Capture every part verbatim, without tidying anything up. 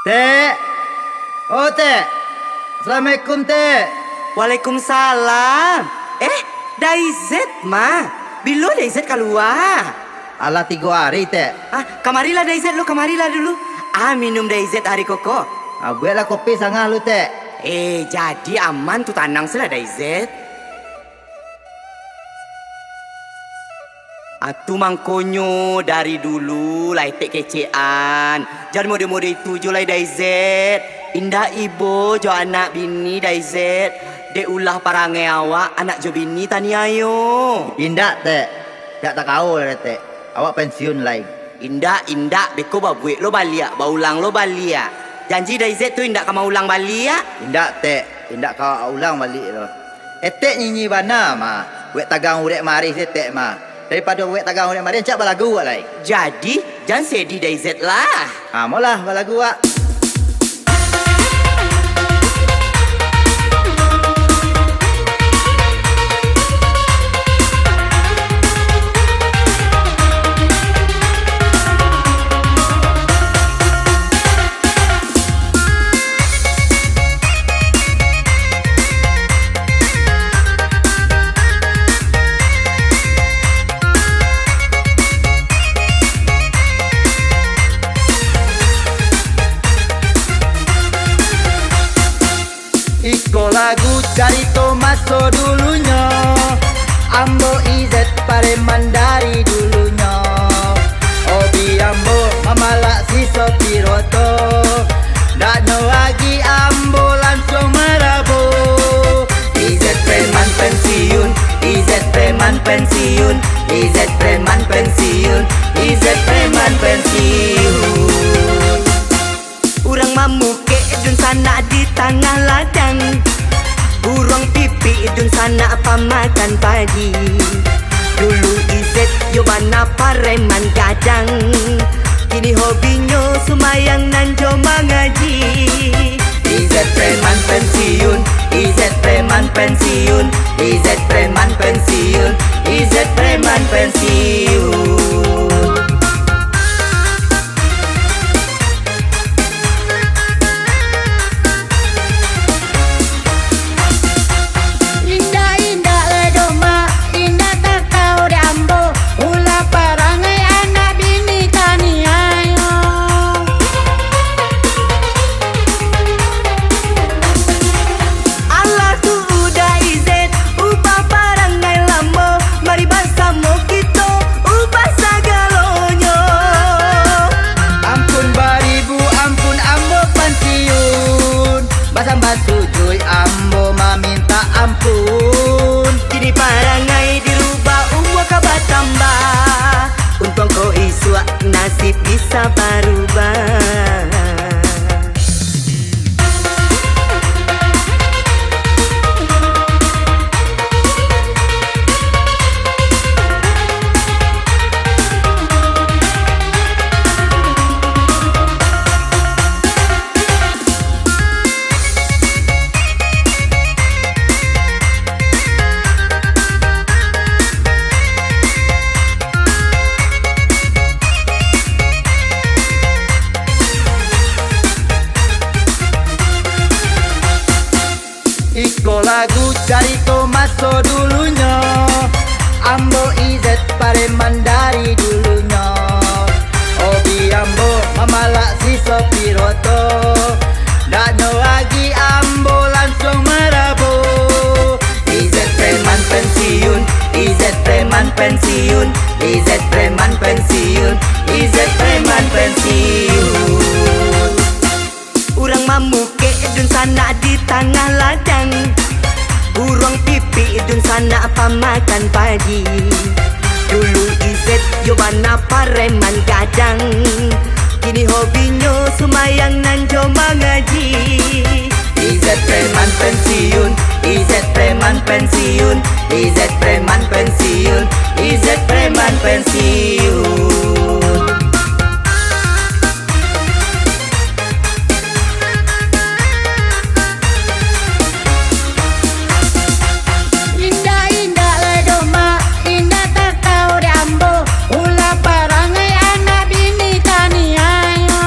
Tek! Oh, Tek! Assalamualaikum, Tek! Waalaikumsalam. Eh, Daizet mah. Bilo Daizet kalua? Alah tigo ari, Tek. Ah, kamarilah Daizet lu, kamarilah dulu. Ah, minum Daizet ari koko. Ah, bueklah kopi sangah lu, Tek. Eh, jadi aman tu, tanang se lah Daizet. Atu mangkonyo dari dulu lah etek kecekan. Jan mode-mode itu jo lai Daizet. Indak ibo jo anak bini Daizet. Dek ulah parangai awak anak jo bini taniayo. Indak, Tek. Dak takao lai, Tek. Awak pensiun lai. Indak, indak. Beko babuek lo baliak, baulang lo baliak. Janji Daizet tu indak ka maulang baliak. Indak, Tek. Indak ka ulang baliak lo. Etek nyinyi bana mah. Buek tagang urek marih etek mah. Daripado buek tagang urek marih, rancak balagu wak lai. Jadi, jan sedih Daizet lah. Ah, molah balagu wak. Iko lagu carito maso dulunyo, ambo Izet pareman dari dulunyo. Hobi ambo mamalak si sopir oto, dak nyo agi ambo lansuang marabo. Izet preman pensiun, Izet preman pensiun, Izet preman pensiun, Izet preman pensiun. Urang mamukek dunsanak di tangah ladang. Buruang pipik dunsanak pamakan padi. Dulu Izet yo bana pareman gadang. Kini hobinyo sumbayang nan jo mangaji. Izet preman pensiun, Izet preman pensiun, Izet preman pensiun, Izet preman pensiun. Indak, indak lai doh, Mak, indak takao dek ambo, ulah parangai anak bini taniayo. Alah tu udah Izet, ubah parangai lamo, mari basamo kito ubah sagalonyo. Ampun baribu ampun ambo pansiun, basambah sujuik ambo mamintak ampun. Kini parangai dirubah, umua ka batambah, untuang ko isuak nasib bisa barubah. Iko lagu carito maso dulunyo, ambo Izet pareman dari dulunyo. Hobi ambo mamalak si sopir oto, dak nyo agi ambo lansuang marabo. Izet preman pensiun, Izet preman pensiun, Izet preman pensiun, Izet preman pensiun. Urang mamukek dunsanak di tangah ladang. Buruang pipik dunsanak pamakan padi. Dulu Izet yo bana pareman gadang. Kini hobinyo sumbayang nan jo mangaji. Izet preman pensiun, Izet preman pensiun, Izet preman pensiun, Izet preman pensiun. Indak, indak lai doh, Mak, indak takao dek ambo, ulah parangai anak bini taniayo.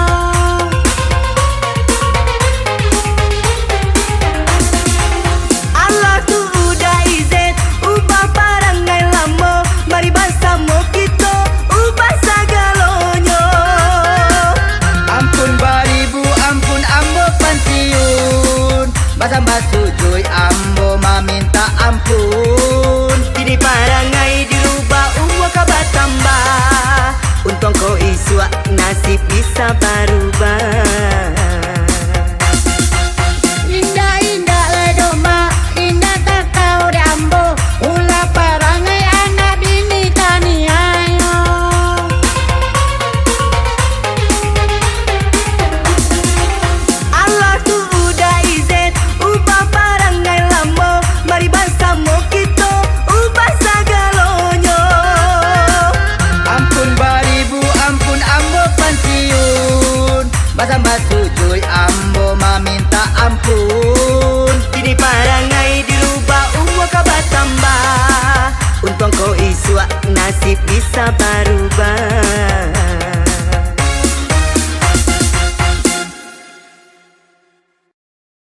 Basambah suju